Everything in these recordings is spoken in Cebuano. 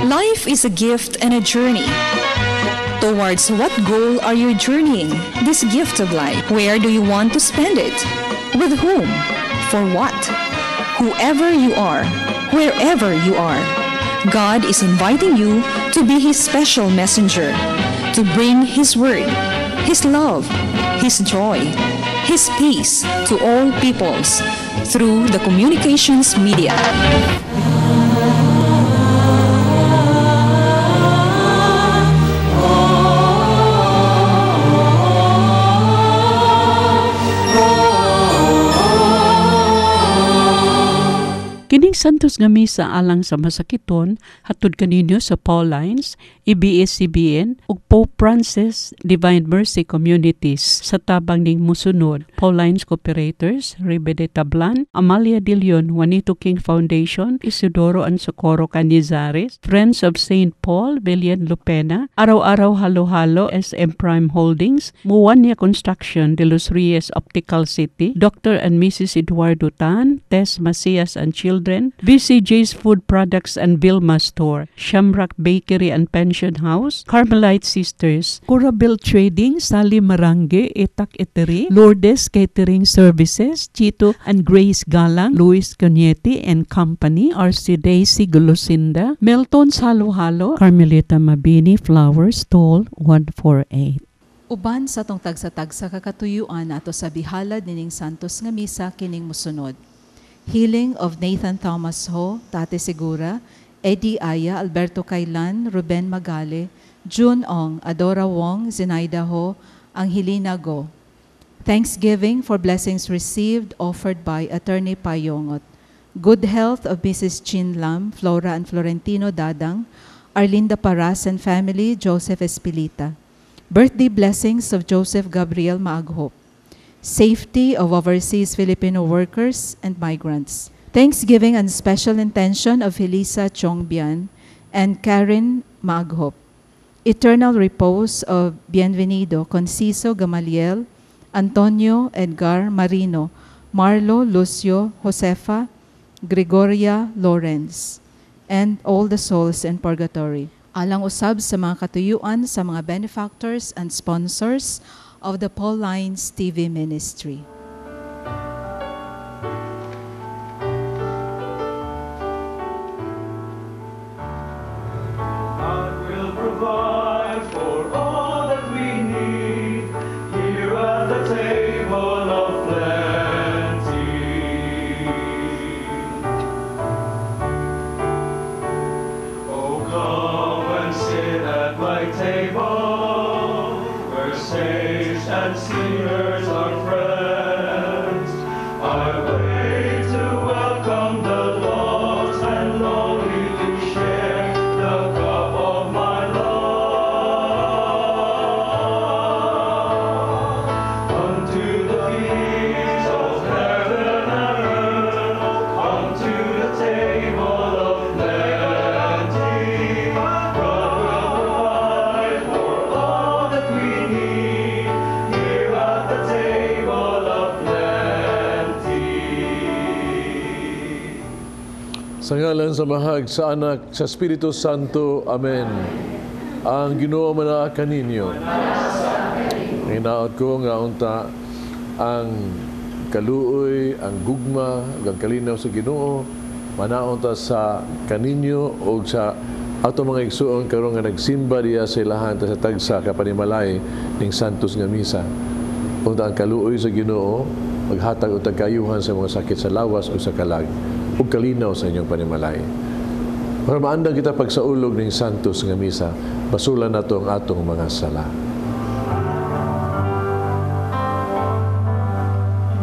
Life is a gift and a journey. Towards what goal are you journeying this gift of life? Where do you want to spend it? With whom? For what? Whoever you are, wherever you are, God is inviting you to be His special messenger, to bring His word, His love, His joy, His peace to all peoples through the communications media. Kining Santos nga Misa alang sa masakiton hatod kaninyo sa Paulines, ABS-CBN ug Pope Francis Divine Mercy Communities sa tabang ning musunod: Paulines Cooperators, Ribe de Tablan, Amalia de Leon, Juanito King Foundation, Isidoro and Socorro Canizares, Friends of St. Paul, Villian Lupena, Araw-Araw Halo-Halo, SM Prime Holdings, Muwania Construction, De Los Reyes Optical City, Dr. and Mrs. Eduardo Tan, Tess Macias and Children, VCJ's Food Products and Vilma Store, Shamrock Bakery and Pension House, Carmelite Sisters, Curabel Trading, Sally Marange, Itak Etery, Lourdes Catering Services, Chito and Grace Galang, Luis Cañete and Company, RC Daisy Gulusinda, Melton Halo Halo, Carmelita Mabini Flower Stall 148. Uban sa atong tagsa-tagsa ka katuyuan ato sa bihalad nining Santos nga Misa kining musunod. Healing of Nathan Thomas Ho, Tate Segura, Eddie Aya, Alberto Kailan, Ruben Magale, June Ong, Adora Wong, Zenaida Ho, Angelina Go. Thanksgiving for blessings received offered by Attorney Payongot. Good health of Mrs. Chin Lam, Flora and Florentino Dadang, Arlinda Paras and family, Joseph Espilita. Birthday blessings of Joseph Gabriel Maaghop. Safety of overseas Filipino workers and migrants. Thanksgiving and special intention of Felisa Chongbian and Karen Maaghop. Eternal repose of Bienvenido, Conciso Gamaliel, Antonio Edgar Marino, Marlo Lucio Josefa, Gregoria Lawrence, and all the souls in purgatory. Alang usab sa mga katuyuan sa mga benefactors and sponsors of the Paulines TV Ministry. God will provide for all that we need here at the table of plenty. Oh, come and sit at my table, where saints and sinners are friends. I wait to welcome the lost and lowly to share the cup of my love. Come to the feast of heaven and earth, come to the table of plenty. God will provide for all that we need here at the table of plenty. Sa ngalan sa Amahag, sa Anak, sa Espiritu Santo. Amen. Ang Ginoo manaa kaninyo. Hinaot ko nga unta ang kaluoy, ang gugma, ug ang kalinaw sa Ginoo manaunta sa kaninyo ug sa ato mga igsuon karon nga nagsimba diya sa ilahan ta sa tagsa ka panimalay ning Santos nga Misa. Unta ang kaluoy sa Ginoo maghatag og kayuhan sa mga sakit sa lawas o sa kalag ug kalinaw sa inyong panimalay. Para maandang kita pagsaulog ning Santos nga Misa, basulan nato ang atong mga sala.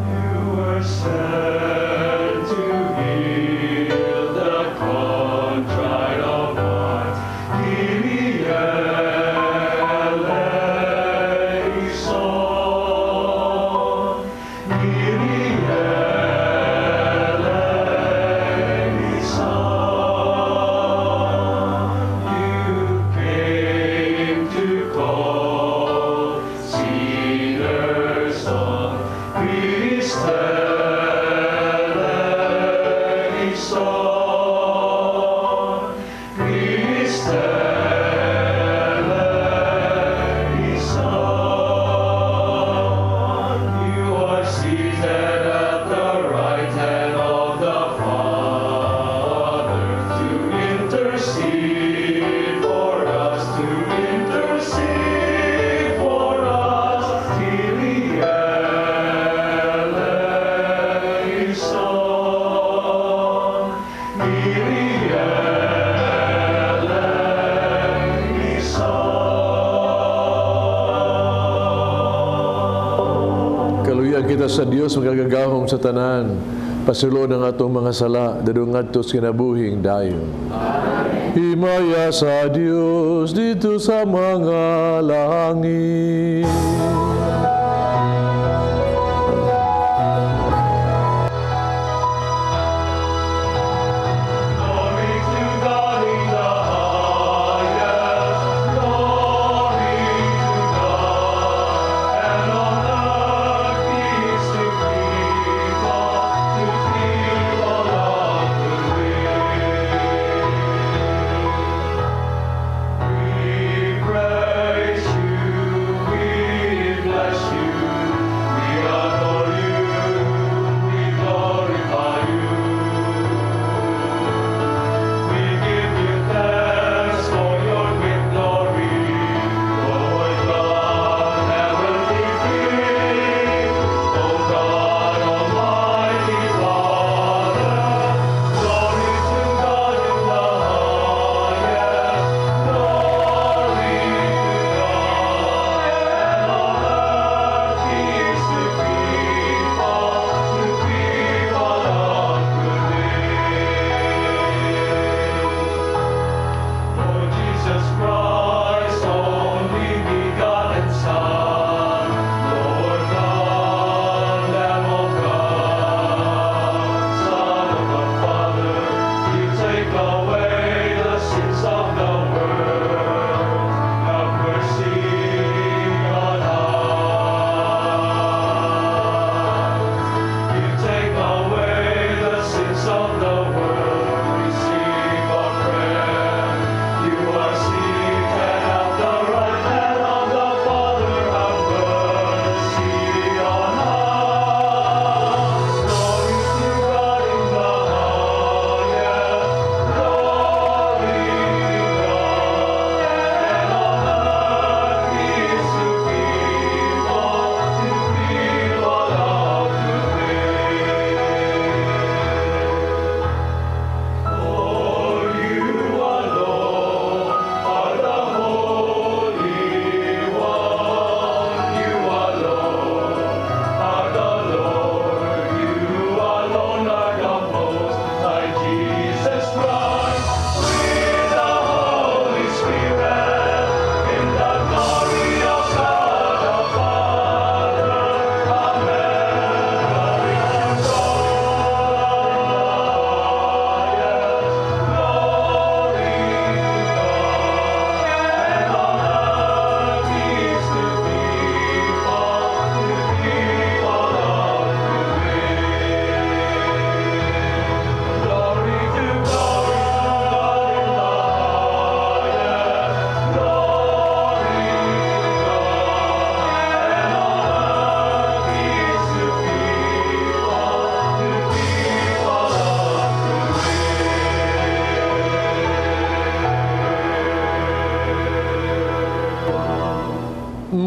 You were sent to heal the contrite of heart. Kyrie eleison. Kyrie eleison. You came to call Higayuna sa Dios magagagahom sa tanan, pasulo ng atong mga sala, dadong ngadto sa kinabuhing dayon. Amen. Himaya sa Dios dito sa mga langit. Praise you, we bless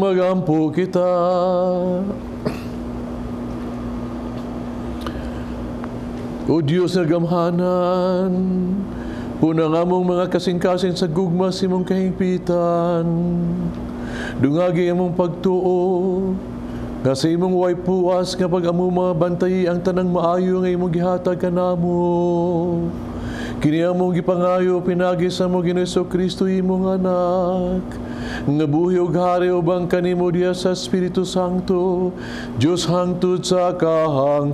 Magampo kita. O Diyos na gamhanan, punang among mga kasing-kasing sa gugma sa imong kahingpitan. Dungagi among pagtuo, nga sa imong way puas nga pag-amo bantayi ang tanang maayo nga imong gihatag kanamo. Kini among gipangayo pinagi sa among Ginoo Kristo imong anak, nga buhi og hari ubang kanimo diha sa Espiritu Santo, Dios hangtod sa kahangturan.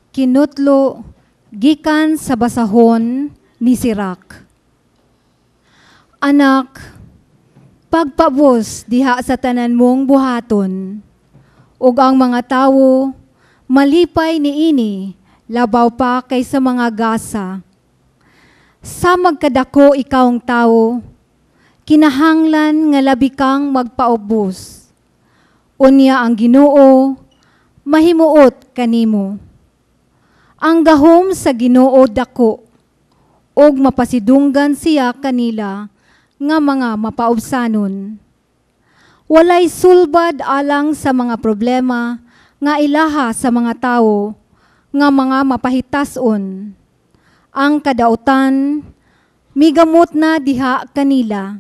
Kinutlo gikan sa basahon ni Sirach. Anak, pagpabos diha sa tanan mong buhaton, ug ang mga tawo malipay niini labaw pa kaysa mga gasa. Sa magkadako ikaw ang tawo, kinahanglan nga labi kang magpaubos. Unya ang Ginoo mahimuot kanimo. Ang gahom sa Ginoo dako, ug mapasidunggan siya kanila nga mga mapaubsanon. Walay sulbad alang sa mga problema nga ilaha sa mga tawo nga mga mapahitason. Ang kadautan, Migamot na diha kanila.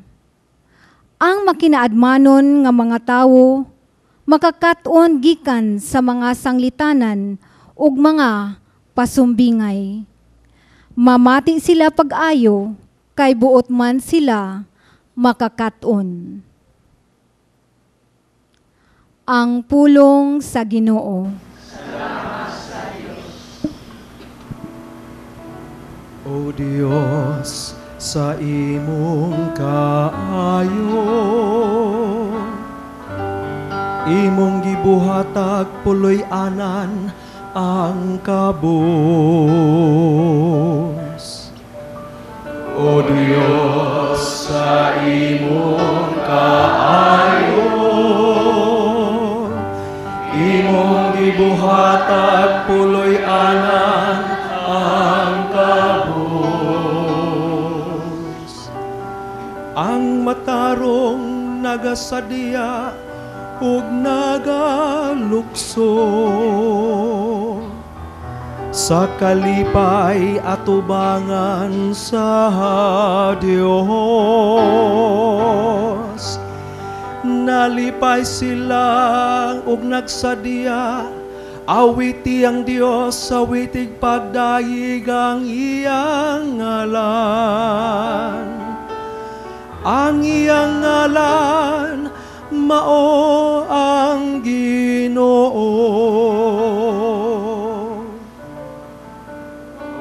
Ang makinaadmanon nga mga tawo makakat-on gikan sa mga sanglitanan ug mga pasumbingay. Mamati sila pag-ayo kay buot man sila makakat-on. Ang pulong sa Ginoo. O Dios, sa imong kaayo, imong gibuhatag puloy-anan ang kabus. O Dios, sa imong kaayo, imong gibuhatag puloy-anan ang kabus. Ang matarong nagasadya ug nagalukso sa kalipay atubangan sa Dios. Nalipay sila ug nagsadya, awiti ang Dios sa witig pagdayeg ang iyang ngalan. Ang iyang ngalan mao ang Ginoo.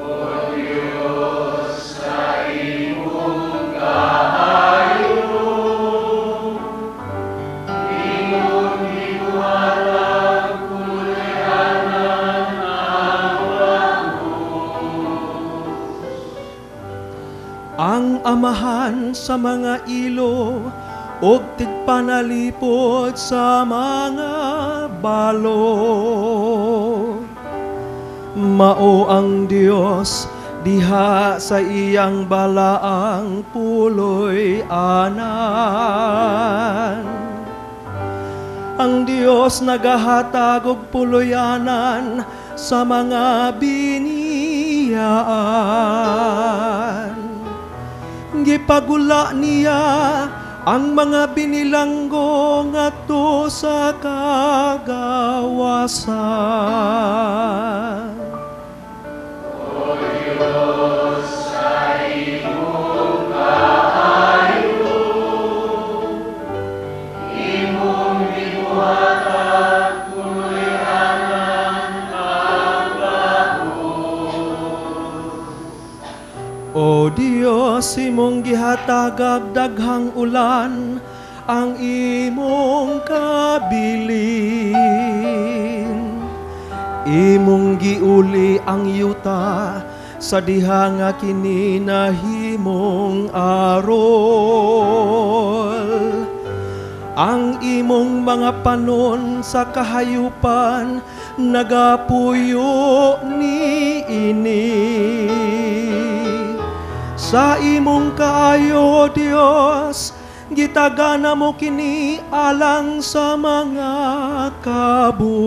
O Dios, sa imong kaayo, imong gibuhatag puloy-anan ang kabus. Ang amahan sa mga ilo ug tigpanalipod sa mga balo. Mao ang Dios diha sa iyang balaang puloy-anan. Ang Dios nagahatag og puloy-anan sa mga biniyaan. Gipagula niya ang mga binilanggo ngadto sa kagawasan. O Dios, sa imong kaayo, imong gibuhatag puloy-anan ang kabus. O Dios, imong gihatagag daghang ulan ang imong kabilin. Imong giuli ang yuta sa diha nga kini nahimong arol. Ang imong mga panon sa kahayupan nagapuyo niini. Sa imong kaayo, Dios, gitagana mo kini alang sa mga kabus.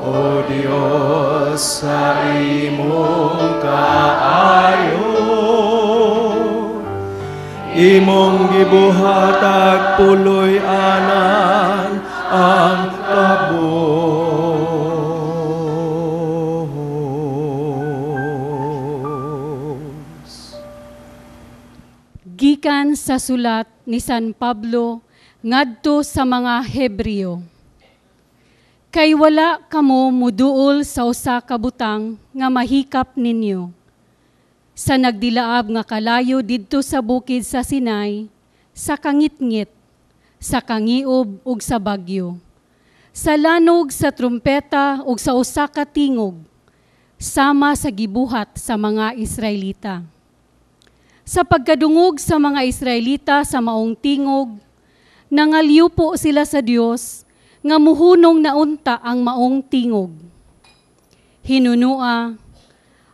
O Dios, sa imong kaayo, imong gibuhatag puloy-anan ang kabus. Gikan sa sulat ni San Pablo ngadto sa mga Hebreo. Kay wala kamo muduol sa usa ka butang nga mahikap ninyo. Sa nagdilaab nga kalayo didto sa bukid sa Sinai, sa kangitngit, sa kangiob ug sa bagyo, sa lanog sa trumpeta ug sa usa ka tingog, sama sa gibuhat sa mga Israelita. Sa pagkadungog sa mga Israelita sa maong tingog, nangalyupo sila sa Dios nga muhunong naunta ang maong tingog. Hinunua,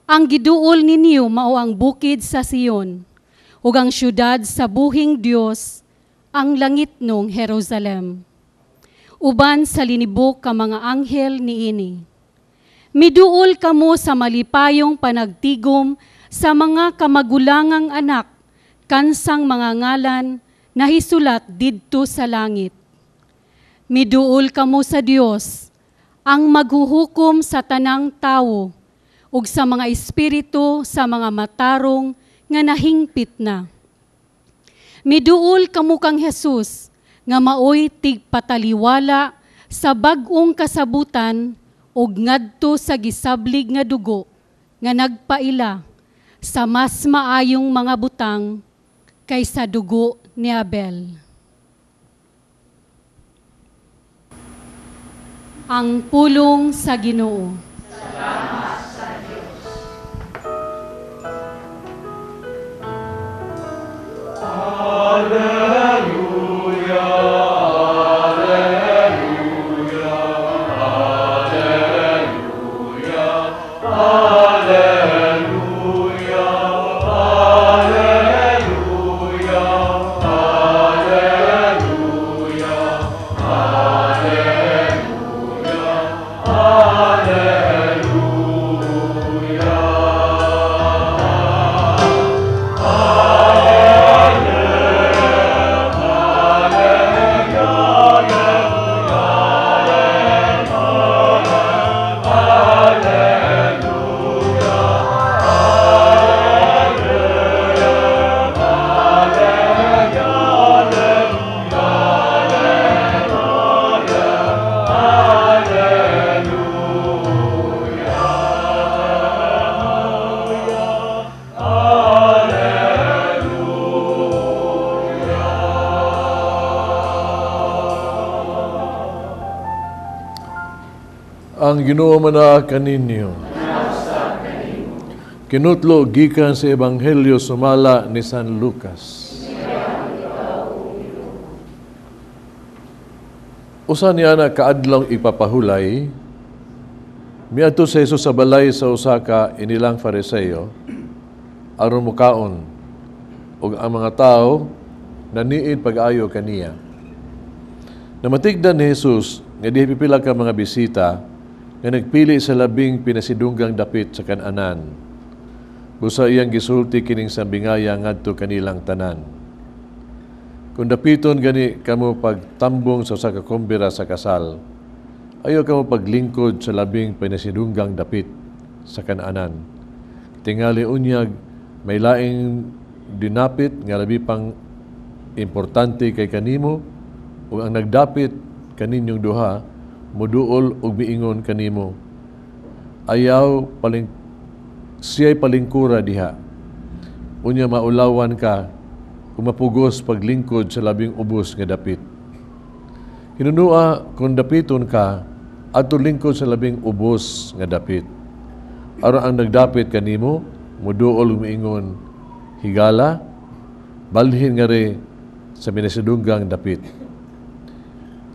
ang giduol ninyo mao ang bukid sa Sion, ug ang syudad sa buhing Dios, ang langitnong Jerusalem. Uban sa linibok ka mga anghel niini. Miduol kamo sa malipayong panagtigom sa mga kamagulangang anak, kansang mga ngalan nahisulat didto sa langit. Miduol kamo sa Dios, ang maghuhukom sa tanang tawo ug sa mga espiritu sa mga matarong nga nahingpit na. Miduol kamo kang Jesus nga maoy tigpataliwala sa bag-ong kasabutan ug ngadto sa gisablig nga dugo nga nagpaila sa mas maayong mga butang kaysa dugo ni Abel. Ang pulong sa Ginoo. Salamat sa Diyos. Alleluia, alleluia, alleluia, alleluia, alleluia, alleluia, alleluia, alleluia. Ang Ginoo manaa kaninyo. Kinutlo gikan sa Ebanghelyo sumala ni San Lucas. Usa niya na kaadlong ipapahulay, miadto sa Jesus sa balay sa usa ka inilang Fariseo aron mukaon, ug ang mga tawo naniid pag-ayo kaniya. Namatigdan ni Jesus nga diha pipila ka mga bisita nga nagpili sa labing pinasidunggang dapit sa kananan. Busa iyang gisulti kining sambingaya ngadto kanilang tanan. Kung dapiton gani kamo pagtambong sa usa ka kumbira sa kasal, ayaw kamo paglingkod sa labing pinasidunggang dapit sa kananan. Tingali unyag may laing dinapit nga labi pang importante kay kanimo, ug ang nagdapit kaninyong duha muduol ug miingon kanimo, ayaw paling siya'y palingkura diha. Unya maulawan ka kung mapugos paglingkod sa labing ubos nga dapit. Hinunua kung dapiton ka adto lingkod sa labing ubos nga dapit. Aron ang nagdapit kanimo muduol ug miingon, higala, balhin nga ri sa minasidunggang dapit.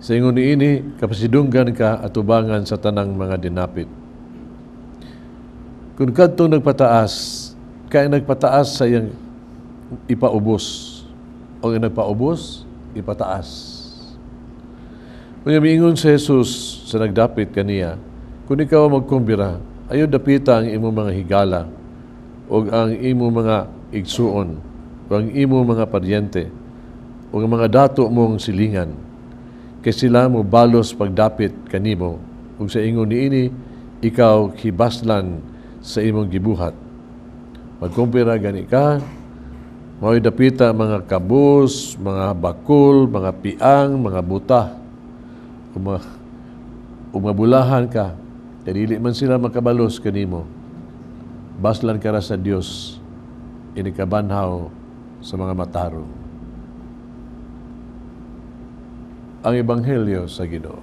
Sa ingon niini, kapasidunggan ka atubangan sa tanang mga dinapit. Kung kadtong nagpataas, kaya nagpataas sa iyang ipaubos, o ang nagpaubos, ipataas. Kung miingon si Jesus sa nagdapit kaniya, kung ikaw magkumbira, ayaw dapita ang imong mga higala, o ang imong mga igsuon, o ang imong mga paryente, o ang mga dato mong silingan, kay sila mo balos pagdapit kanimo, ug sa ingon niini ikaw hibaslan sa imong gibuhat. Magkumpira gani ka, mao'y dapita mga kabus, mga bakul, mga piang, mga buta, ug mabulahan ka, kay dili man sila makabalos kanimo. Baslan ka ra sa Dios, inikabanhaw sa mga matarong. Ang Ebanghelyo sa Ginoo.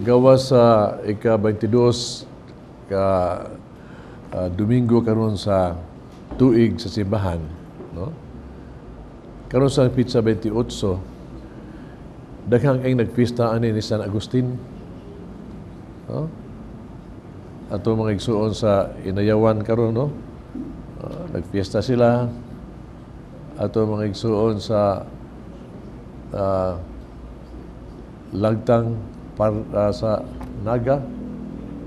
Gawa sa ika-22 ka Domingo karon sa tuig sa simbahan, no? Karon sa pizza 28, daghang ang nagpista ani ni San Agustin, no? Ato mga igsuon sa Inayawan karon, no? Nagfiesta sila. Ato mga igsuon sa Lagtang, sa Naga,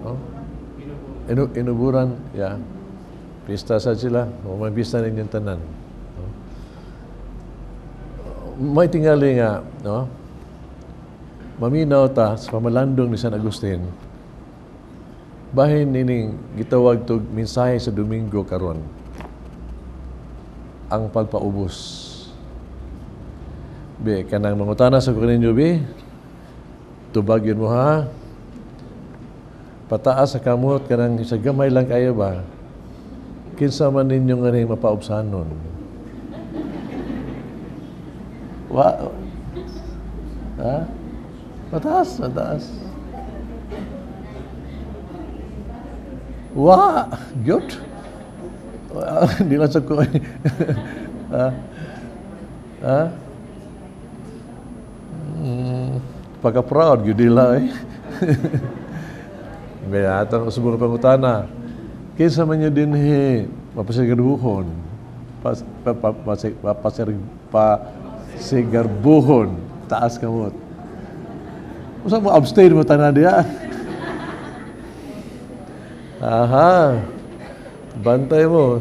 no? Inuburan, yeah. Pista sa sila, o may pista ninyong tanan. No? May tingali nga, no? Maminaw ta sa pamalandong ni San Agustin, bahin nining gitawag tog mensahe sa Domingo karon, ang pagpaubos. Be, kanang mangutana sa kaninyo, be, tubag yun mo ha, pataas sa kamot, kanang sa gamay lang kayo ba, kinsa man ninyo nga rin mapaubsanon. Wa, ha? Mataas, mataas. Wa, gyud. Hindi lang sa ko. Ha? Ha? Pagka-proud, gyud nila eh. May atang usubong pangutana. Kinsa man nyo din he, mapasigarbuhon. Pasigarbuhon. Taas kamot. Usa mo abstain mo tanan diya. Aha. Bantay mo.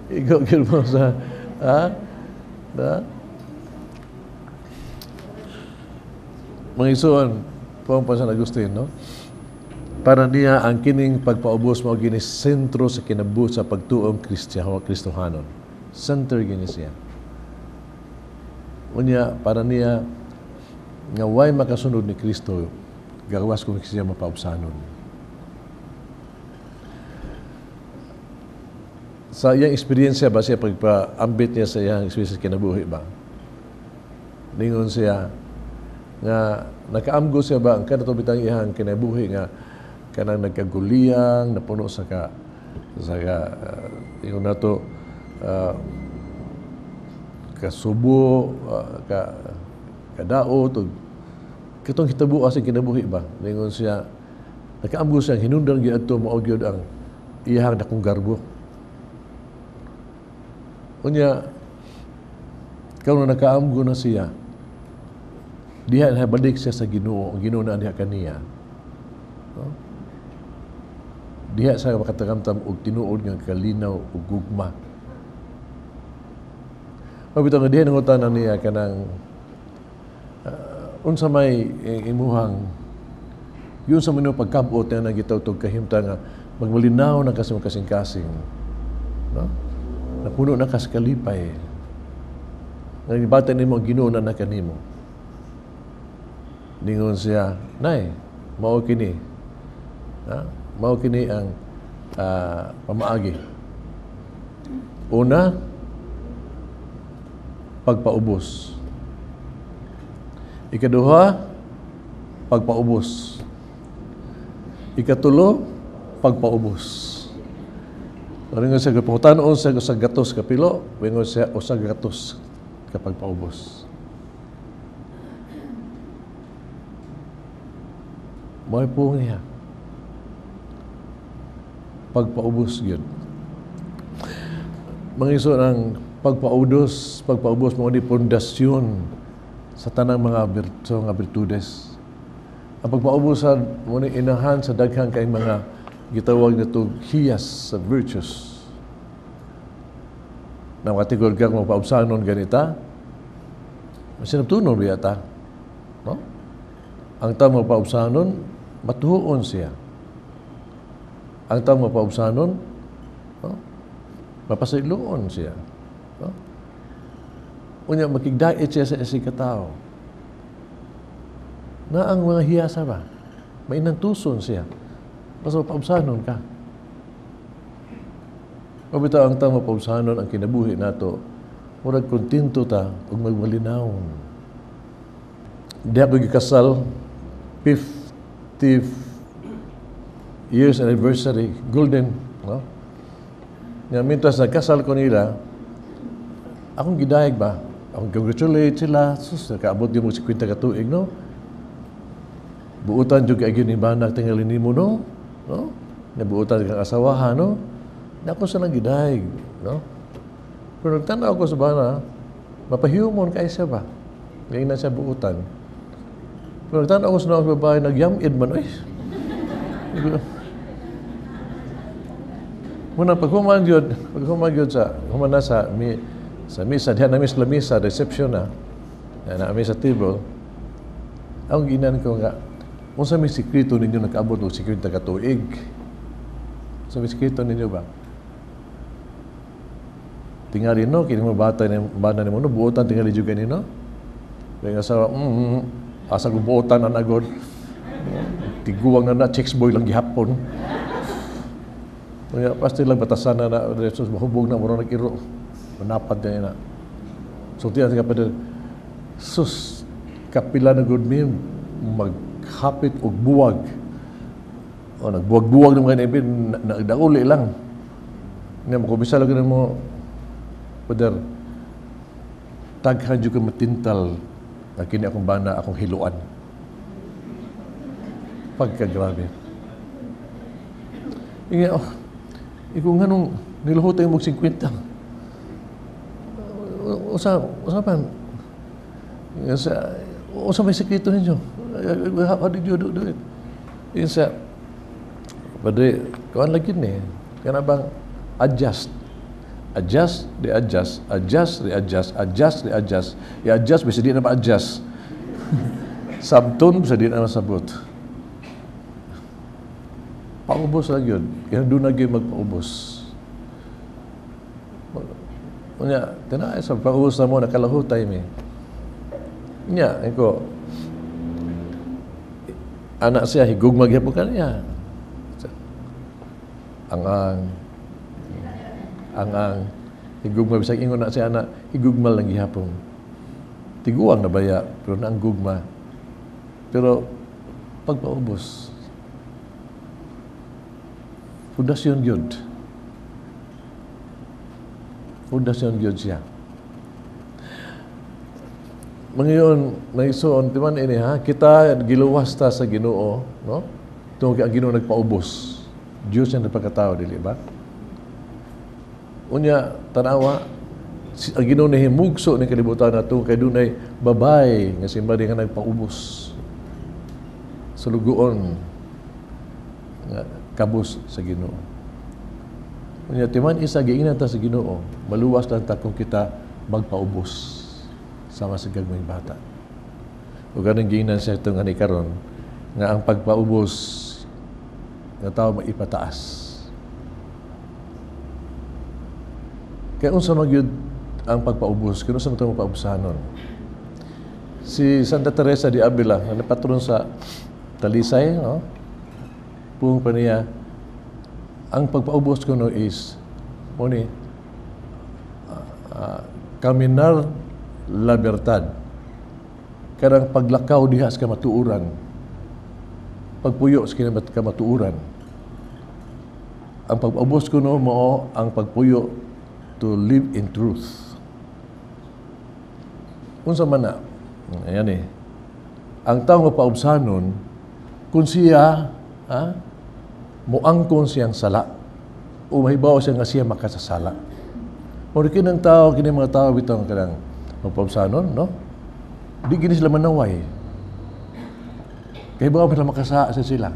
Ikaw gyud mo sa, ha? Da? Mga isuon, puwang pa San Agustin, no? Para niya ang kining pagpaubos mao gini sentro sa kinabuhi sa pagtuong Kristohanon. Center gini siya. Unya, para niya nga way makasunod ni Kristo, gawas kung siya mapaubsanon. Sa iyang eksperyensya ba siya, pagpaambit niya sa iyang eksperyensya sa kinabuhi ba? Ningon siya nga nakaamgo siya ba ang kanato bitang iyang kinabuhi nga kanang nagkaguliyang, napuno sa ka ingon nato kasubo, kadaot, ug katong hitabo sa kinabuhi ba? Ningon siya, nakaamgo siya, hinungdan gyud adto mao gyud ang iyang dakong garbo. Unya, karon nakaamgo na siya, diha na balik siya sa Ginoo, ang Ginoo na diha kaniya. No? Diha sa makatagamtam og tinuod nga kalinaw ug gugma. Mabitaw nga diha nangutana niya kanang unsa may imuhang yun sa mga pagkabot nga nagitaw tog kahimta nga magmalinaw na kasi kasing-kasing, no? Napuno na kas kalipay. Nagibata nimo ang Ginoo na nakanimo. Ningon siya, nay, mao kini. Ha? Mao kini ang pamaagi. Una, pagpaubos. Ikaduha, pagpaubos. Ikatulo, pagpaubos. Ringon siya, pangutanon siya sa gatos kapilo, ringon siya usa gatos kapag paubos. Mo'y po niya. Pagpaubos yun. Mga iso ang pagpaubos mo ni pundasyon sa tanang mga virtudes. Ang pagpaubosan mo ni inahan sa daghang kay mga gitawag na ito hiyas sa virtues. Na makatigol ka kung magpaubsanon ganita, masinabtunon biya ta. No? Ang tao magpaubsanon, matuon siya. Ang tao magpaubsanon, no? Mapasayloon siya. No? Unya, makigdait siya sa isig katao. Na ang mga hiyasa ba? Mainantuson siya. Basta mapaubsanon ka. Mabitaw ang tao mapaubsanon ang kinabuhi nato, murag kontento ta ug magmalinawon. Di ako gikasal 50 years anniversary, golden, no? Nga mintas nagkasal ko nila, akong gidayeg ba? Akong congratulate sila, sus, nakaabot di mo 50 ka tuig, no? Buutan jud kay gyud ni banak tingali nimo, no? No? Nabuutan kang asawahan, no? Nako sa lang gidayeg, no? Pero nagtanaw ko sa bana, mapahumon kay siya ba? Ngayon na siya buutan. Pero nagtanaw ko sa naong babae, nagyamid man, oy. Muna, pag human yun sa, human na sa, mi, sa misa, diyan na sa misa, reception na, na mi sa table, ang ginan ko nga, unsa may sikreto ninyo nakaabot og 50 ka tuig? Unsa may sikreto ninyo ba? Tingali no, kini mo bata ni bana nimo no, buotan tingali jud kanino. Kaya nga sa asa ko buotan na nagod. Tiguang na na, chicks boy lang gihapon. Kaya pasti lang batasan na na, Jesus, mahubog na, mura nag-iro. Manapad na na. So, tiyan ka pa sus, kapila na gud mi, maghapit og buwag. O, nagbuwag-buwag ng mga ibin, nagdauli lang. Nga, makumisa lang mo, Brother, taghan jud ka matintal na kini akong bana, akong hiluan. Pagkagrabe. Inga, oh, ikaw nga nung niluhot tayo mag 50. Usa, usa man. Sa, usa may sekreto ninyo. How did you do it? Yun sa, Padre, kuan lagi ni. Kana bang adjust. Adjust, re-adjust, adjust, re-adjust, adjust, re-adjust. I-adjust, bisa di na ma-adjust. Sabton, bisa di na masabot. Paubos lang yun. Kaya doon na gyud magpaubos. Unya, tinay sa paubos na mo, nakalahutay mi. Nya, iko, anak siya, higugma gyapon kaniya. Ang higugma, bisag ingon na siya anak, higugma lang gihapon. Tiguang na baya, pero na ang gugma. Pero, pagpaubos, pundasyon gyud. Pundasyon gyud siya. Mangayon, naisuon, di man ini ha, kita giluwas ta sa Ginoo, no? Tungod kay ang Ginoo nagpaubos. Diyos ang nagpakatao, dili ba? Unya, tanawa, ang Ginoo nahimugso ni kalibutan na tungod kay dunay babay nga si Maria nga nagpaubos sa luguon nga kabus sa Ginoo. Unya, timan isa giingnan ta sa Ginoo, maluwas lang ta kung kita magpaubos sama sa gagmayng bata. O ganun giingnan siya itong ani karon nga ang pagpaubos nga tao maipataas. Kaya unsa man gyud ang pagpaubos, kung unsa man ito mapaubusanon. Si Santa Teresa de Avila, nga patron sa Talisay, no? Puong pa niya, ang pagpaubos kuno is, mo ni, caminar la verdad. Kanang paglakaw diha sa kamatuoran. Pagpuyo sa kamatuoran. Ang pagpaubos kuno mao ang pagpuyo to live in truth. Unsa man na? Ayan eh. Ang taong mapaubsanon, kung siya, ha, moangkon siyang sala, o mahibaw siya nga siya makasasala. O kini ang tao, kini mga tao bitong kanang mapaubsanon, no? Di gini sila manaway. Kay bawo sila makasala sa sila.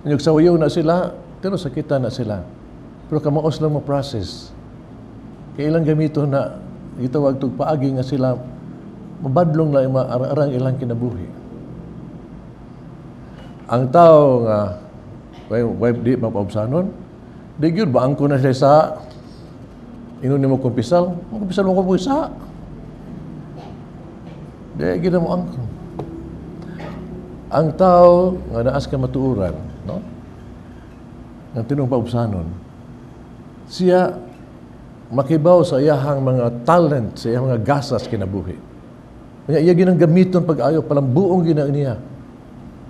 Inyog sawayo na sila, pero sakitan na sila. Pero kamaos lang mo process. Kay ilang gamito na gitawag tug paagi nga sila mabadlong lang arang ilang kinabuhi. Ang tao nga way di mapaubsanon, di gyud ba angko na sila sa ingon nimo kumpisal, kumpisal mo ko sa. Di gyud mo angko. Ang tao nga naas ka matuoran, no? Nga tinong paubsanon, siya makibaw sa iyahang mga talent, sa iyahang mga gasas kinabuhi. Kaya iya ginang gamiton pag-ayo, palambuong gina niya.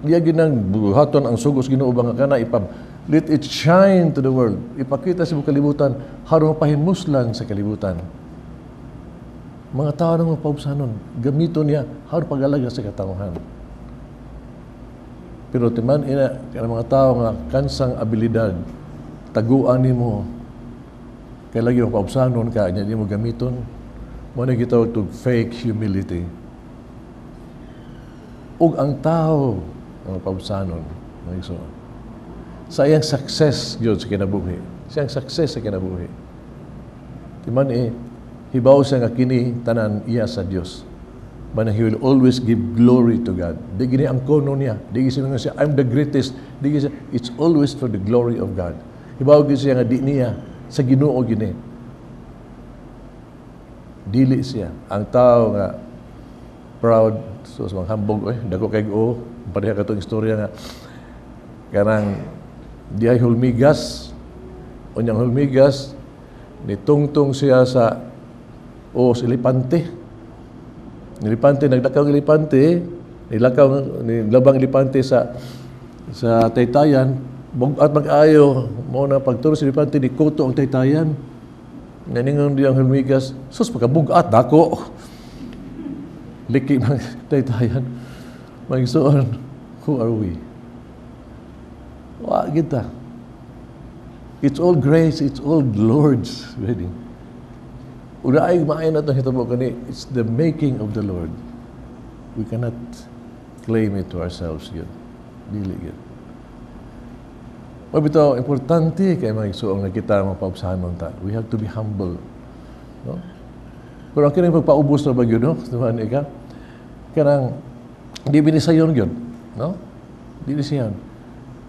Iya ginang buhaton ang sugos Ginoo ba nga kana let it shine to the world. Ipakita sa kalibutan, harong pahimuslan sa kalibutan. Mga tao nang mapaubsanon, gamiton niya harong pag-alaga sa katawhan. Pero timan ina kanang mga tao nga kansang abilidad, taguan nimo kay lagi mo paubsanon ka nya di mo gamiton, mo na gitawag tog fake humility. Ug ang tao ang paubsanon, mga igsoon. Sa iyang success gyud sa kinabuhi. Sa iyang success sa kinabuhi. Timan eh, hibaw siya nga kini tanan iya sa Dios. But he will always give glory to God. Di gini ang kono niya. Di gini siya siya, "I'm the greatest." Di gini siya, it's always for the glory of God. Hibaw gini siya nga di niya sa Ginoo gini. Dili siya. Ang tao nga proud, so sa mga hambog, eh, dako kay o, pareha katong istorya nga kanang di ay hulmigas, unyang hulmigas, nitungtong siya sa o sa elepante. Elepante, nagdakaw ang elepante, nilakaw, nilabang elepante sa taytayan, at mag-ayo, mo na pagturo sa elepante, ni kuto ang taytayan. Naningon di ang hulmigas, "Sus, pagkabugat, dako. Liki mga taytayan." Mga igsoon, who are we? Wa kita. It's all grace, it's all Lord's. Ready? Una ay maayo na itong hitabo kani, it's the making of the Lord. We cannot claim it to ourselves yun. Dili yun. Mabitaw, importante kay mga igsoon nga kita mapaubsanon ta. We have to be humble. No? Pero ang kining pagpaubos na ba yun, no? Tuman ika? Kanang, di binisayon yun. No? Di binisayon.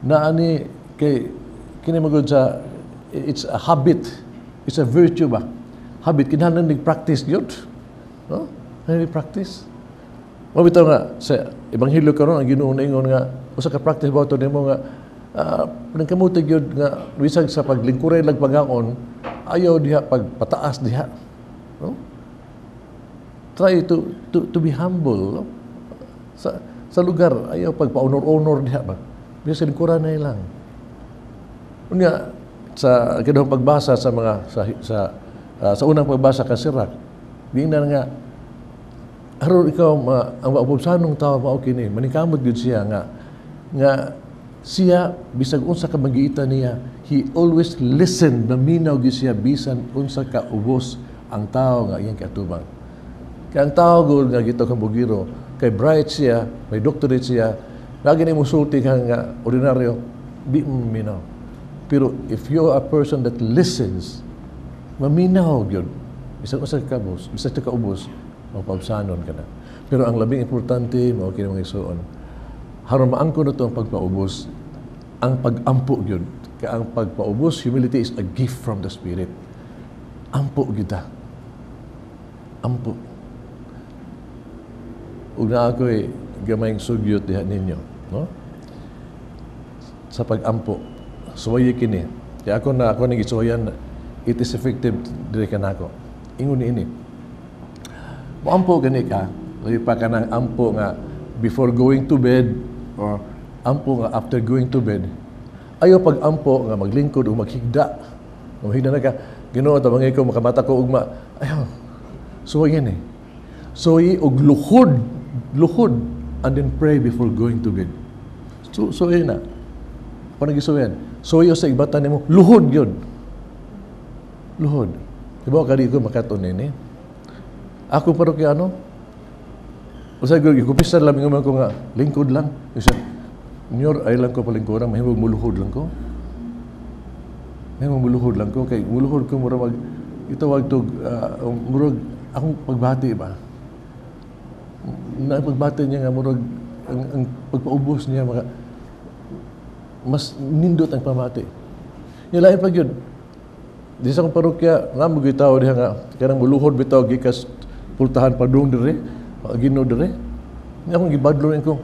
Naani, kay, kini magod sa, it's a habit. It's a virtue ba? Habit, kinahanglan nag-practice yun. No? Nag practice. Mabitaw nga, sa Ebanghelyo karon ang Ginoo naingon nga, usa ka practice ba ito nimo nga, nangkamutig yun nga, bisag sa paglingkuray lag pagaon, ayaw diha pagpataas diha. No? Try to be humble. No? Sa lugar, ayaw pagpa-honor-honor diha ba. Bisag sa lingkuran na lang. Unya, sa kinahang pagbasa sa mga sa unang pagbasa ka Sirach, giingnan nga aron ikaw ma, ang maubsanong tao mao kini maningkamot gyud siya nga siya bisag unsa ka magiita niya, he always listen, maminaw gyud siya bisan unsa ka ubos ang tao nga iyang kaatubang. Kay ang tao gud nga gito kang bugiro, kay bright siya, may doctorate siya, lagi ni musulti ka nga ordinaryo, di mo maminaw. Pero if you are a person that listens, maminaw gyud bisan unsa ka kabos, bisan ka ubos, mapaubsanon ka na. Pero ang labing importante mao kini, mga igsoon, haron maangkon na to ang pagpaubos, ang pag-ampo gyud. Kay ang pagpaubos, humility is a gift from the Spirit. Ampo gyud ta. Ampo. Ug naa ako'y gamayng sugyot diha ninyo, no? Sa pag-ampo, suwayi kini. Kaya ako na ako nang gisuwayan, it is effective diri kanako. Ingon ni ini. Moampo gani ka, labi pa ka ng ampo nga before going to bed or ampo nga after going to bed. Ayaw pag-ampo nga maglingkod o maghigda. Maghigda na ka, "Ginoo, tabangay ko, makamata ko ugma." Ayaw. Suwayin eh. Suwayi og luhod, luhod, and then pray before going to bed. So, yun na. Kung nagisuwayan, suwayo sa ibatan nimo, luhod yun. Luhod. Diba, kadi ko makaton ini. Ako parokyano, usay ko, ikupisan lang ko nga, lingkod lang. Isa, "Nyor, ay lang ko palingkuran, mahimong muluhod lang ko. Mahimong muluhod lang ko, kay muluhod ko, mura mag, itawag to, murag, akong pagbati ba? Na pagbati niya nga, murag, ang pagpaubos niya, maka, mas nindot ang pamati. Nilain pa yun. Di sa akong parokya, nga mo gitaw diha nga, kanang muluhod bitaw gikas pultahan padung dire, Ginoo dire. Nga akong gibadlo ko,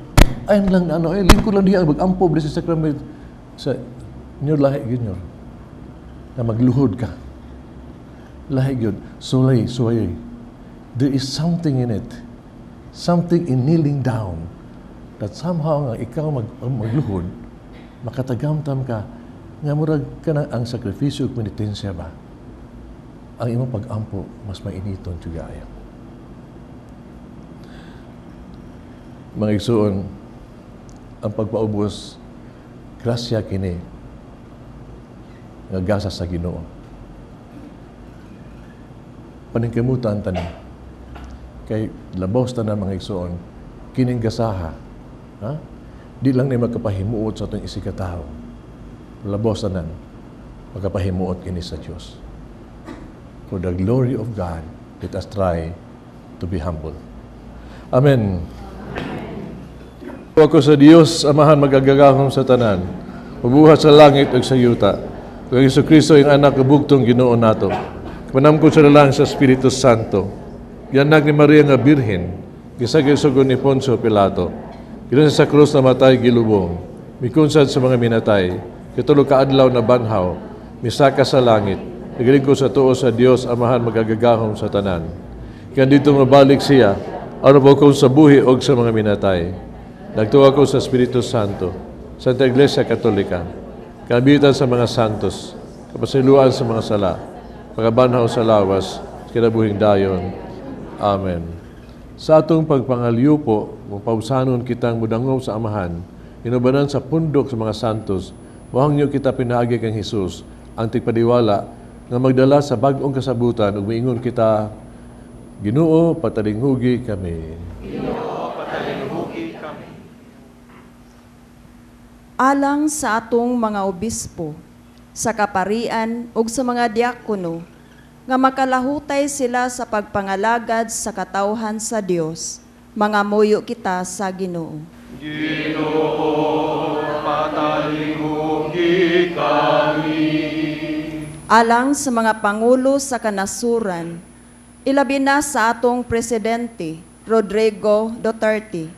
ayun lang na ano, eh, lingkod lang diha, mag-ampo sa sacrament. Sa, nyo lahi gyud nyo. Na magluhod ka. Lahi gyud. Sulay, suway. There is something in it. Something in kneeling down that somehow nga ikaw magluhod, makatagamtam ka, nga murag ka na ang sakripisyo ug penitensya ba? Ang imong pag-ampo mas mainiton tugaya. Mga igsoon, ang pagpaubos, grasya kini nga gasa sa Ginoo. Paningkamutan tani kay labaw sa tanan, mga igsoon, kining gasaha Ha? Di lang ni makapahimuot sa atong isigkatawo. Labos tanan, makapahimuot kini sa Dios. For the glory of God, let us try to be humble. Amen. Ako sa Dios, Amahan magagagahom sa tanan, mabuhat sa langit ug sa yuta. Ug ang Kristo ang anak ug bugtong Ginoo nato. Panamko sa lalang sa Espiritu Santo. Gianak ni Maria nga Birhen, gisagay-sugon ni Poncio Pilato. Gilan sa krus namatay gilubong, mikunsad sa mga minatay, katulo ka adlaw na banhaw, misaka sa langit, nagalingkod sa tuo sa Dios Amahan magagagahom sa tanan. Kaya dito mabalik siya, aron ko sa buhi og sa mga minatay. Nagtuo ako sa Espiritu Santo, Santa Iglesia Katolika, kabitan sa mga santos, kapasiluan sa mga sala, pagkabanhaw sa lawas, kinabuhing dayon. Amen. Sa atong pagpangalyupo, mapausanon kitang mudangop sa Amahan, inubanan sa pundok sa mga santos, mohangyo kita pinaagi kang Hesus, ang tigpadiwala, nga magdala sa bag-ong kasabutan, ug miingon kita, Ginoo, patalinghugi kami. Ginoo, patalinghugi kami. Alang sa atong mga obispo, sa kaparian ug sa mga diakono, nga makalahutay sila sa pagpangalagad sa katawhan sa Dios, mga muyo kita sa Ginoo. Ginoo, patalinghugi kami. Alang sa mga pangulo sa kanasuran, ilabi na sa atong presidente, Rodrigo Duterte,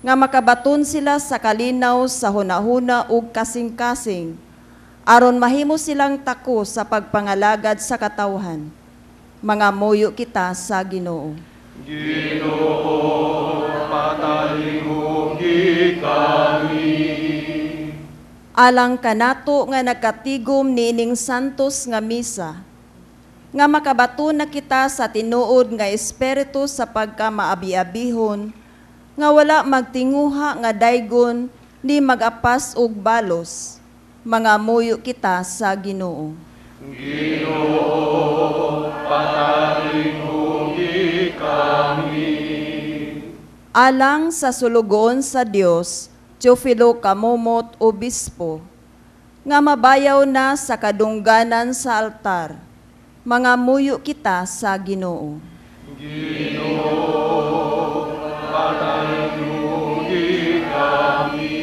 nga makabaton sila sa kalinaw sa hunahuna ug kasing-kasing, aron mahimo silang tako sa pagpangalagad sa katawhan. Mga muyo kita sa Ginoo. Ginoo, patalinghugi kami. Alang kanato nga nagkatigom niining santos nga misa, nga makabaton na kita sa tinuod nga espiritu sa pagkamaabiabihon, nga wala magtinguha nga daygon ni magapas og balos. Mga muyo kita sa Ginoo. Ginoo, patalinghugi kami. Alang sa sulugoon sa Dios, Teofilo Camomot Obispo, nga mabayaw na sa kadungganan sa altar, mga muyo kita sa Ginoo. Ginoo, patalinghugi kami.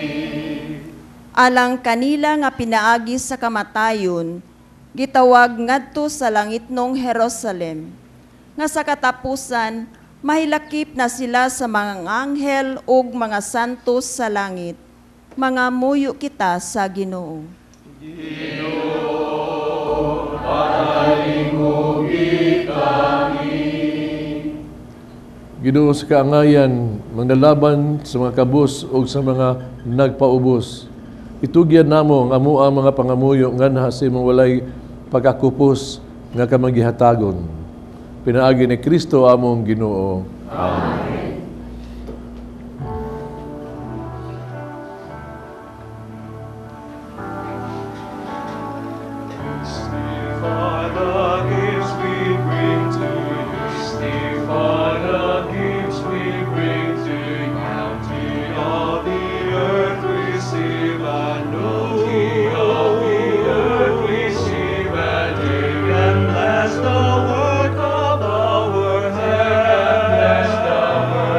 Alang kanila nga pinaagi sa kamatayon, gitawag ngadto sa langitnong Jerusalem, nga sa katapusan mahilakip na sila sa mga anghel ug mga santos sa langit. Mga muyo kita sa Ginoo. Ginoo, patalinghugi kami. Ginoo sa kaangayan, manglalaban sa mga kabus ug sa mga nagpaubos. Itugyan namo ang amuang mga pangamuyo nganha sa imong walay pagkakupos nga kamagihatagon. Pinaagi ni Kristo among Ginoo. Amen. Sanctify the gifts we bring to you. Sanctify the gifts we bring to you. Bounty of the earth receive anew. Bounty of the earth receive and take, and bless the work of our hands. Bless the work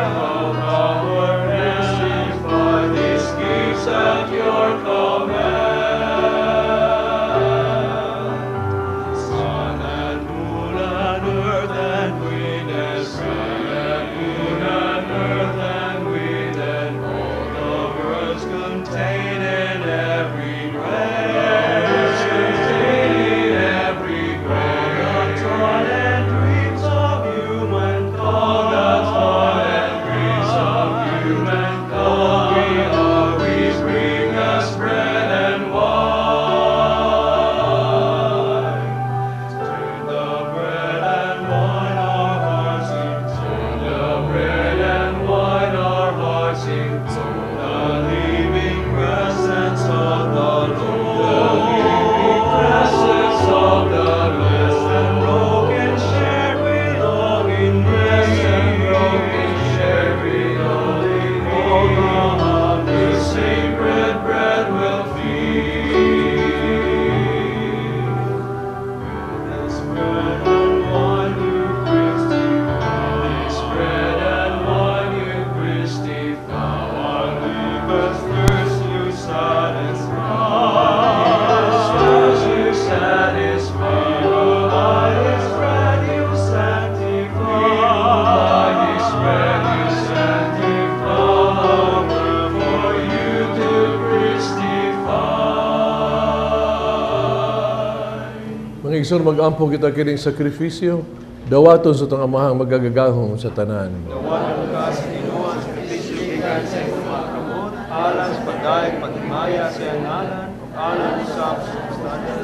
Mga igsoon, mag-ampo kita kining sakripisyo, dawaton sa itong amahang magagagahom sa tanan. Dawaton ka sa Ginoo ang sakripisyo gikan sa imong mga kamot, alang sa pagdayeg paghimaya sa iyang ngalan ug alang sa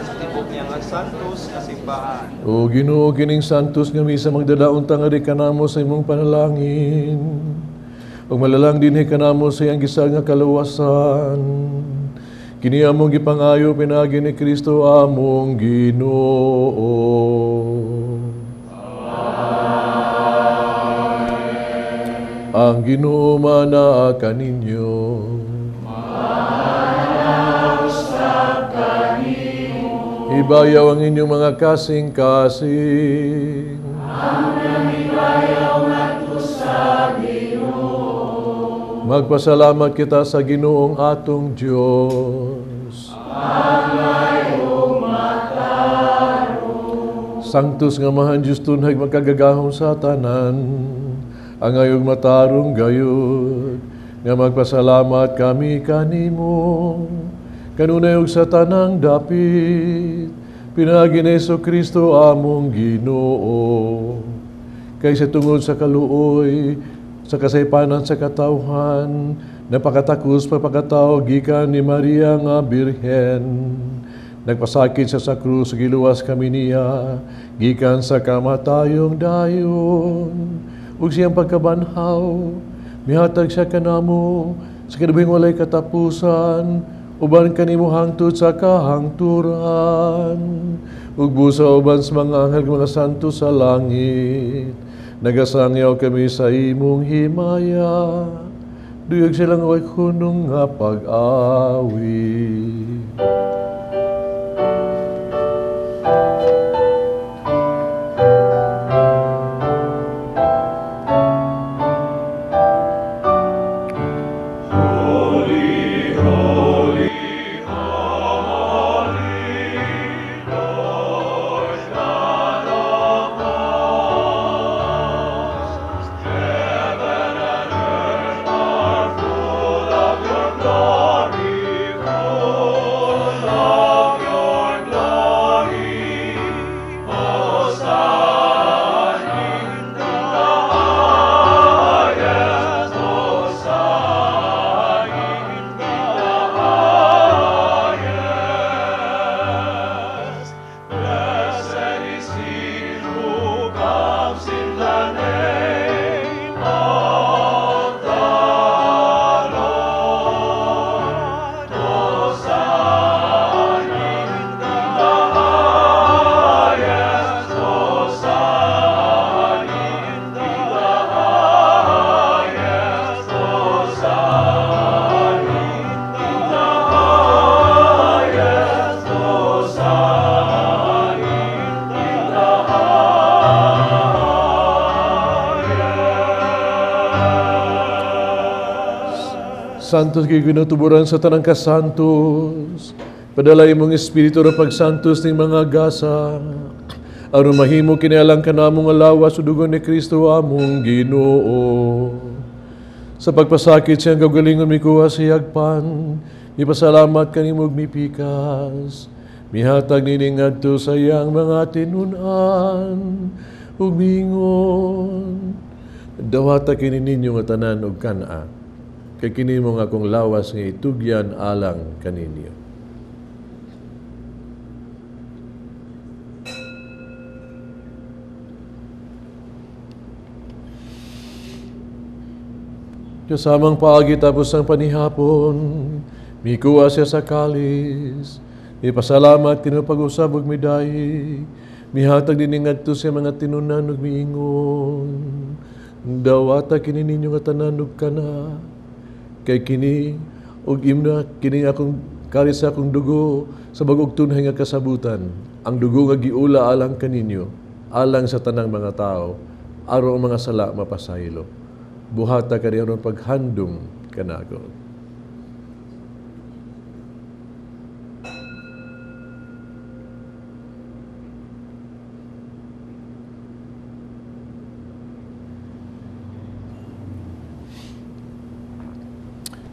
sa tibok niya nga santos nga simbahan. O Ginoo, kining santos nga misa magdala unta nga di kanamo sa imong panalangin. Ug malalang dinhi kanamo sa iyang gisag nga kaluwasan. Kini among gipangayo pinaagi ni Kristo among Ginoo. Amen. Ang Ginoo manaa kaninyo. Manaa kanimo. Ibayaw ang inyong mga kasing-kasing. Ang ibayaw ngadto sa Ginoo. Magpasalamat kita sa Ginoong atong Dios. Angay ug matarong. Sanctus nga Amahan Dios tunhay makagagahom sa tanan, angay ug matarong gayud nga magpasalamat kami kanimo kanunay ug sa tanang dapit pinaagi ni Jesucristo among Ginoo. Kay sa tungod sa kaluoy sa kasaypanan sa katawhan, napakatakos pagpakatao gikan ni Maria nga Birhen. Nagpasakit siya sa krus, giluwas kami niya, gikan sa kamatayong dayon. Ug siyang pagkabanhaw, mihatag siya kanamo sa kinabuhing walay katapusan, uban kanimo hangtod sa kahangturan. Ug busa uban sa mga anghel mga santo sa langit, nagasangyaw kami sa imong himaya, duyag silang way hunong nga pag-awi. Holy, holy, holy, Lord God of hosts, heaven and earth are full of your glory, full of your glory. Hosanna in the highest, Hosanna in the highest. Blessed is he who comes in the name of the Lord. Hosanna in the highest, Hosanna in the highest, Hosanna in the highest, Hosanna in the highest. Santos kay ginutuburan sa tanang kasantos, padala imong espiritu ra pagsantos ning mga gasa, aron mahimo kini alang kanamo nga lawas ug dugo ni Kristo among Ginoo. Sa pagpasakit siyang kaugalingon mikuha sa hiyagpan, mipasalamat kanimo ug mipikas, mihatag niini ngadto sa iyang mga tinun-an ug miingon, dawata kini ninyo nga tanan ug kan-a, kay kini mo nga akong lawas nga itugyan alang kaninyo. Kasamang paagi tapos ang panihapon, mikuha siya sa kalis, mipasalamat kini pag-usab ug midayi, mihatag dinhi ngadto sa mga tinunan ug miingon, dawata kini ninyo nga tanan ug kana, kay kini ug imna kini akong kalis sa akong dugo sa bag-ong tunhay nga kasabutan, ang dugo nga giula alang kaninyo, alang sa tanang mga tao, aron ang mga sala mapasaylo. Buhata kani aron paghandom kanako.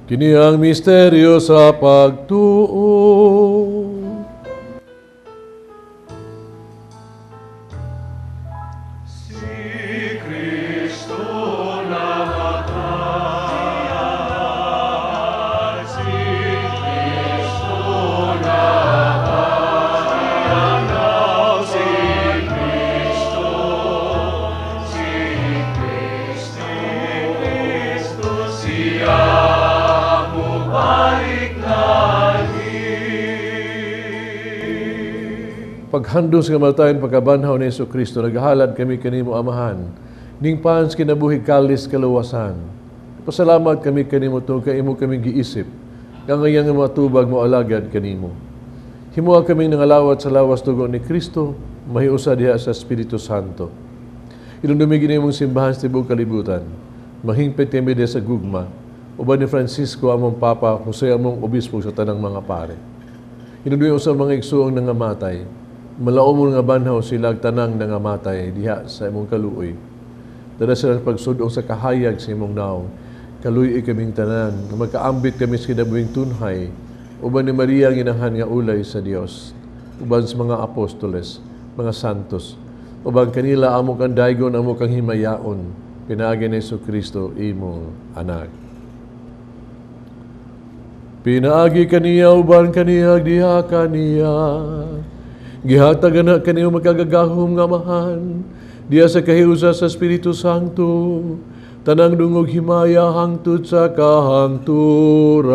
Kini ang misteryo sa pagtuo. Paghandong sa kamatayon, pagkabanhaw ni Hesus Kristo, naghalad kami kanimo Amahan, ning pans kinabuhi kalis kaluwasan. Pasalamat kami kanimo tungod kay imo kaming giisip, nga ngayang mga tubag mo alagad kanimo. Himuha kaming nangalawat sa lawas dugo ni Kristo, mahiusa diha sa Espiritu Santo. Inundumi gini imong simbahan sa tibuok kalibutan. Mahingpit kami diha sa gugma, uban ni Francisco among Papa, Jose among Obispo sa tanang mga pare. Inundumi sa mga igsuong nangamatay, malaumon nga banhaw sila tanang nangamatay diha sa imong kaluoy. Dala sila pagsudong sa kahayag sa imong naong. Kaluoy kaming tanan, magkaambit kami sa kinabuhing tunhay, uban ni Maria ang inahan nga ulay sa Dios, uban sa mga apostoles, mga santos, uban kanila amo kang daygon, amo kang himayaon, pinaagi ni Hesus Kristo imong anak. Pinaagi kaniya, uban kaniya, diha kaniya, gihatag na kaniyo makagagahom nga Amahan, diha sa kahiusa sa Espiritu Santo, tanang dungog himaya hangtod sa kahangturan.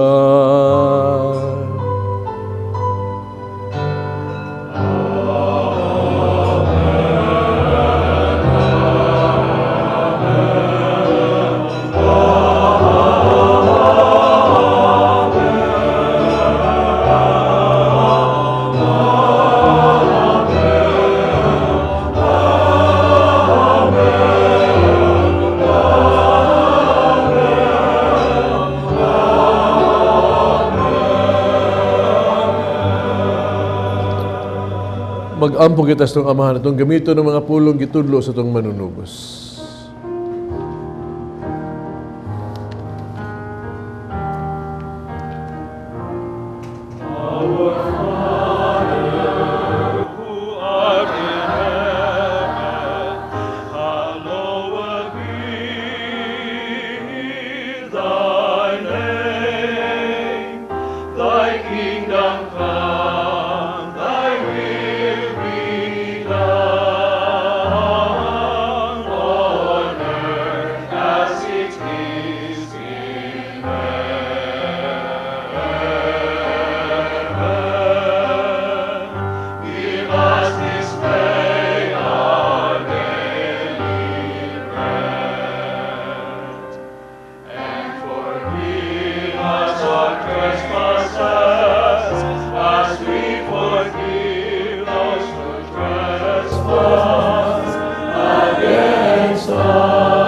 Mag-ampo kita sa itong Amahan itong gamito ng mga pulong gitudlo sa itong manunubos. Our Father, who art in heaven, hallowed be thy name. Thy kingdom come, thy will be done on earth as it is in heaven. Give us this day our daily bread, and forgive us our trespasses, as we forgive those who trespass against us.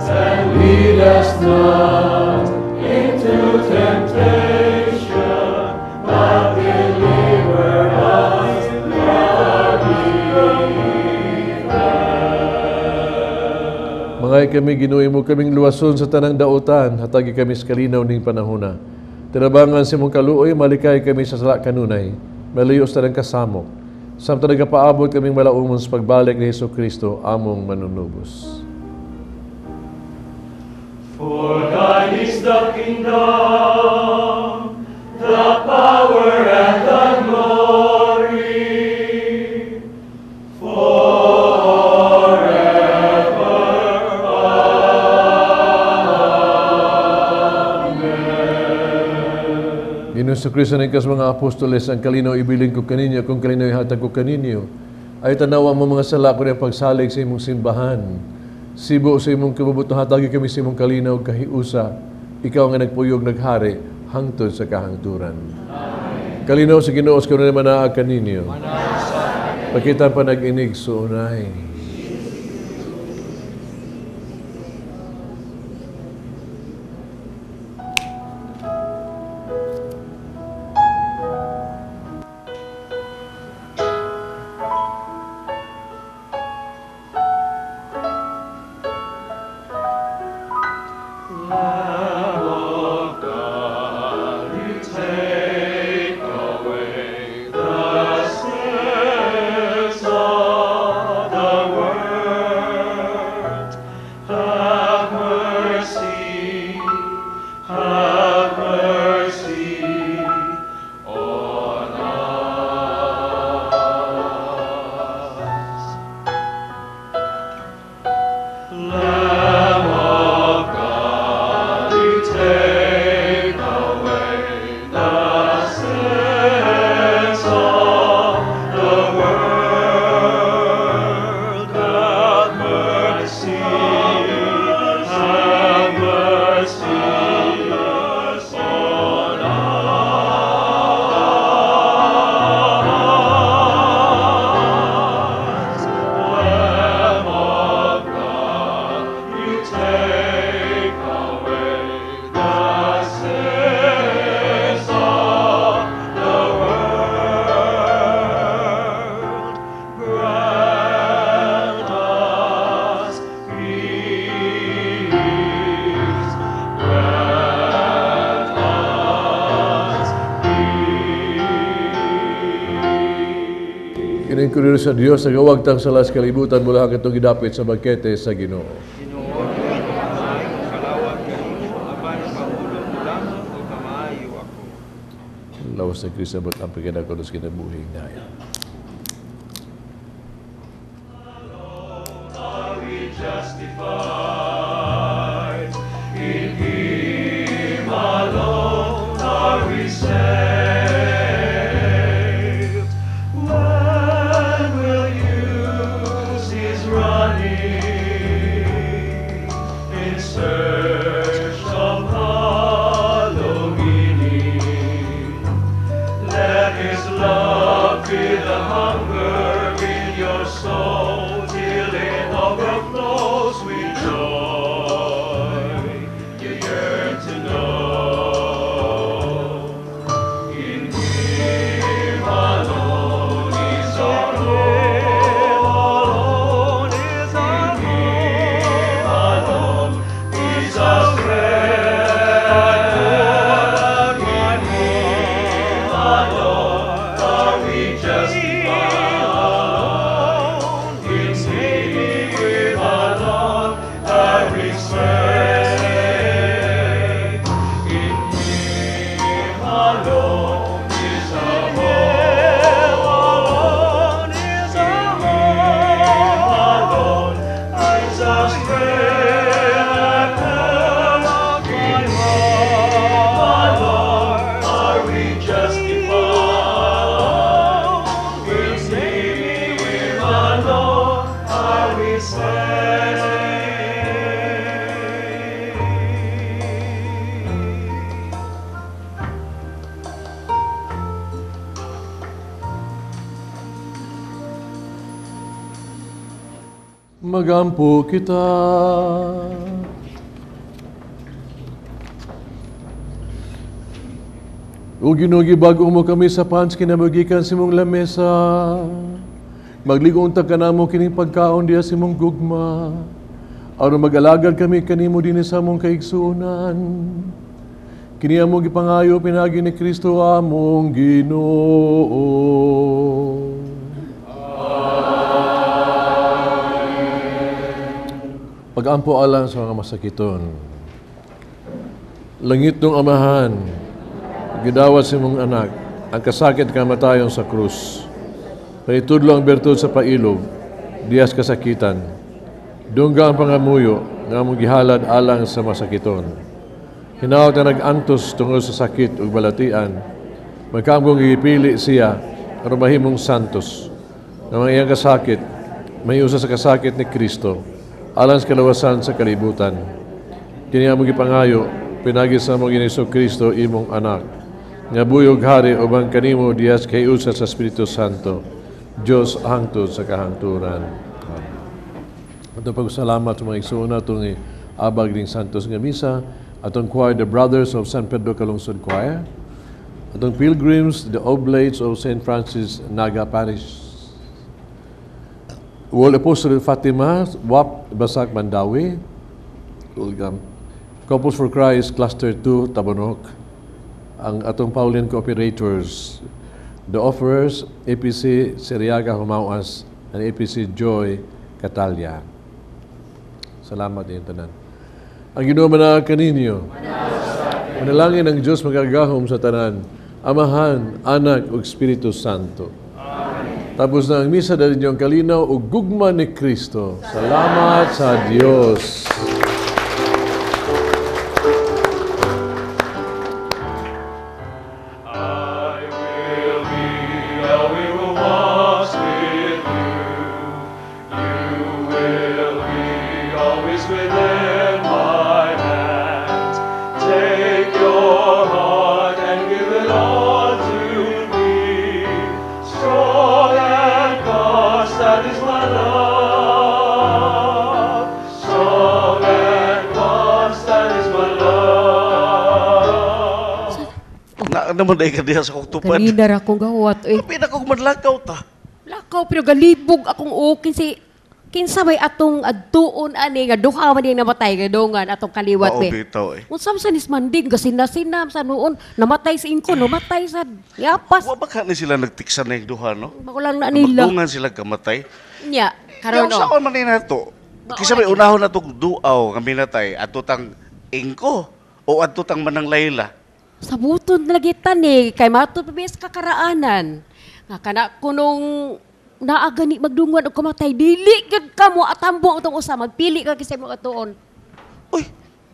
And lead us not into temptation, but deliver us from evil. Mangay kami, Ginoo, imo kaming luwason sa tanang dautan, hatagi kami sa kalinaw ning panahona. Tinabangan sa imong kaluoy, malikay kami sa sala kanunay, malayo sa tanang kasamok. Samtang nagapaabot kaming malaumon sa pagbalik ni Hesus Kristo, among manunubos. For thine is the kingdom, the power, and the glory, forever. Amen. Ginoong Kristo, nagkas mga apostoles, ang kalinaw ibilin ko kaninyo, kung kalinaw ihatag ko kaninyo, ay tanawa mo mga sala ko ng pagsalig sa imong simbahan. Sibo sa imong kabubuto, hatagi kami sa imong kalinaw kahiusa. Ikaw nga nagpuyog, naghari, hangtod sa kahangturan. Amen. Kalinaw sa Ginoo, sa kanunay manaag kaninyo. Pakita pa nag-inig suunay. Lamb of God, you take away the sins of the Kining kordero sa Dios nagawagtang sa las kalibutan mula katong gidapit sa bangkete sa Ginoo. Lawas ni Kristo ba't ang pagkinakulos kinabuhi na. Are we justified? In Him alone are we saved. When will you cease running in search of hollow meaning? Let His love be the hunger in your soul till it overflows with joy. You yearn to know. In Him alone is our hope. Alone is our hope. Alone is our strength. In Him alone are we justified. In Him alone are we saved. In Him alone is our hope. Alone is our hope. Alone is our strength. In Him alone are we justified. In Him alone are we saved. Magampo kita. O Ginoo, gibag-o mo kami sa pans kinabugikan sa imong lamesa. Maglig-on ta kanamo kining pagkaon diha sa imong gugma. Aron mag-alagad kami kanimo dinhi sa among kaigsuonan. Kini among gipangayo pinaagi ni Kristo among Ginoo. Pag-ampo alang sa mga masakiton. Langit ng Amahan, gidawat sa imong anak, ang kasakit kamatayon sa krus. Panitudlo ang bertud sa pailob, dias kasakitan. Dungga ang pangamuyo, nga among gihalad alang sa masakiton. Hinaot na nag-antos tungod sa sakit ug balatian, magkaambong gipili siya aron mahimong santos. Nga ang iyang kasakit, may usa sa kasakit ni Kristo, alang sa kalawasan sa kalibutan. Kini among gipangayo, pinagi sa among Ginoong Kristo imong anak, nga buyog hari uban kanimo diyas kay usa sa Espiritu Santo, Dios hangtod sa kahangturan. Amen. Atong pagsalamat sa mga igsoon natong abag ning Santos nga misa, atong choir, the Brothers of San Pedro Calungsod Choir, atong pilgrims, the Oblates of Saint Francis Naga Parish, World Apostle Fatima, WAP Basak Mandawi, Couples for Christ Cluster 2 Tabunok, ang atong Pauline Cooperators, The Offerers, APC Siriaga Humauas, and APC Joy Catalia. Salamat din tanan. Ang Ginoo manaa kaninyo. Manalangin ang Dios magagahom sa tanan, Amahan, Anak ug Espiritu Santo. Tapos na ang misa, dali niyo ang kalinaw ug gugma ni Kristo. Salamat sa Dios. I will be a who walks with you. You will be always within my hands. Take your heart and give it all to me. Strong and constant is my love. Strong and constant is my love. Na naman dahil ka diha sa kong tupad. Kanina ra ko gawat eh. Pina kong manlakaw ta. Lakaw pero galibog akong okay si Kinsa may atong adtuon ani nga duha man diyang namatay nga dungan atong kaliwat Mao be. bitaw eh. Unsa man sa nismanding kasi nasinam sa noon namatay si Ingko, namatay sa yapas. Wa ba ka ni sila nagtiksan na yung duha, no? Makulang na nila. Magdungan sila kamatay. Nya, karon Karon oh. Saan man ni nato? Kisa may unahon na tong duaw nga minatay adto tang Ingko o adto tang Manang Layla. Sa buton lagi tan eh kay matud pa sa kakaraanan. Nga kana kunong naa gani magdungan og kamatay dili gyud ka mo atambong atong usa magpili ka kisay mo atuon.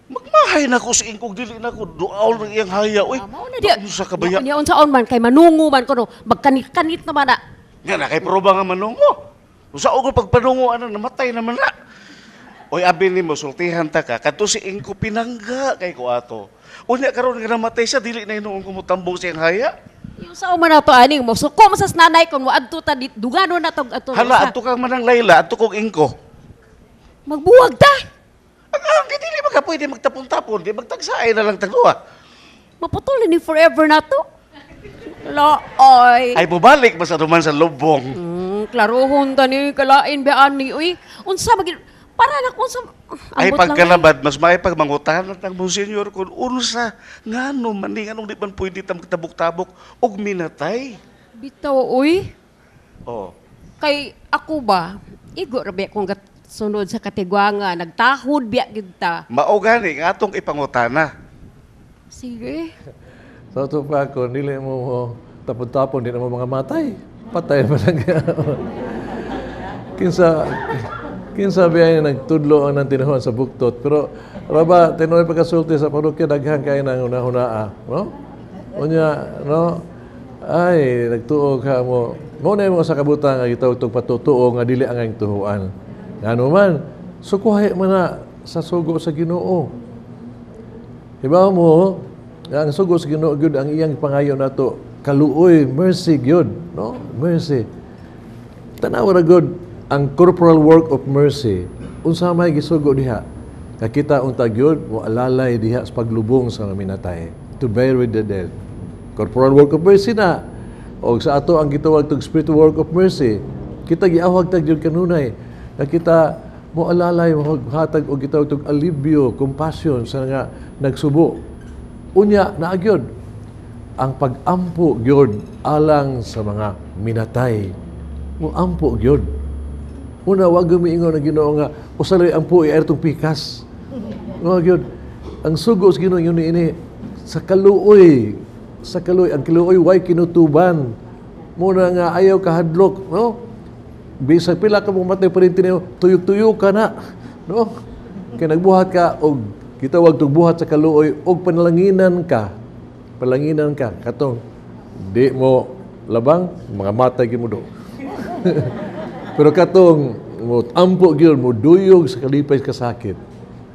Magmahay na ko sa Ingko dili na ko duaw ng iyang haya uy. Mao na di. Unsa ka baya? Nya unsaon man kay manungo man kuno magkanit-kanit naman na. Nga na kay proba nga manungo. Usa og pagpanungo ana namatay naman na. Oy abi nimo sultihan ta ka kadto si Ingko pinangga kay ko ato. Unya karon nga namatay siya dili na hinuon ko motambong sa iyang haya. Yung sa man nato aning mo suko man sa nanay kon moadto ta dit dugano na tog ato. Hala adto kang Manang Layla, adto kong Ingko. Magbuwag ta. Ang dili man ka pwede magtapon-tapon, di magtagsaay na lang tagduha. Maputol ni forever na to. La ay. Ay bubalik basta duman sa lubong. Klarohon ta ni kalain ba ani uy. Unsa magid para na kung sa Ay ambot lang, pagkalabad mas may pagmangutahan tang Monsignor kung unsa ngano man ni nganong di man pwede ta magtabok-tabok og minatay. Bitaw uy. Oh. Kay ako ba igo ra ba kung sunod sa katigwanga nagtahod biya gid ta. Mao gani nga atong ipangutana. Sige. Sa ato pa ako, dili mo tapon-tapon, di na mo mga matay. Patay man lang. Kinsa biya nagtudlo ang nang tinuhuan sa buktot. Pero raba, tinuoy pagkasulti sa parokya, daghan kayo ng hunahunaa. No? Unya, no? Ay, nagtuo ka mo. Mao na mo sa kabutang nga gitawag tog patutuo nga dili ang iyang tuhuan. Ngano man, sukuhay man na sa sugo sa Ginoo. Hibaw mo, ang sugo sa Ginoo gyud ang iyang pangayo nato, kaluoy, mercy gyud, no? Mercy. Tanawa ra gyud ang corporal work of mercy. Unsa may gisugo diha? Nga kita unta gyud mo alalay diha sa paglubong sa mga minatay, to bury the dead. Corporal work of mercy na. Og sa ato ang gitawag tog spiritual work of mercy, kita giawhag ta gyud kanunay nga kita mo alalay mo hatag og gitawag tog alibyo, compassion sa nga nagsubo. Unya naa gyud ang pag-ampo gyud alang sa mga minatay. Mo ampo gyud. Una wag gumiingon ang Ginoo nga usalay ampo ay atong pikas. Mo gyud ang sugo sa Ginoo yun ini sa kaluoy, sa kaluoy ang kaluoy way kinutuban. Muna nga ayaw kahadlok, no? Bisag pila ka mo matay pa rin tinayo, tuyok-tuyok ka na, no? Kay nagbuhat ka og gitawag tog buhat sa kaluoy og panalanginan ka. Panalanginan ka katong di mo labang mga matay gyud mo do. Pero katong mo ampo gyud mo duyog sa kalipay kasakit.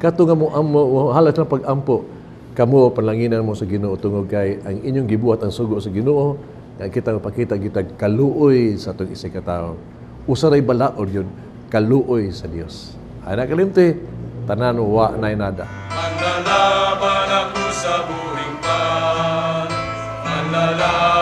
Katong nga mo amo halas na pag-ampo kamo panalanginan mo sa Ginoo tungod kay ang inyong gibuhat ang sugo sa Ginoo kay kita mapakita kita kaluoy sa atong isig ka tawo. Usa ray balaod yun, kaluoy sa Dios. Ay nakalimti, tanan wa nay nada. Manlalaban ako sa buhing pan, manlalaban.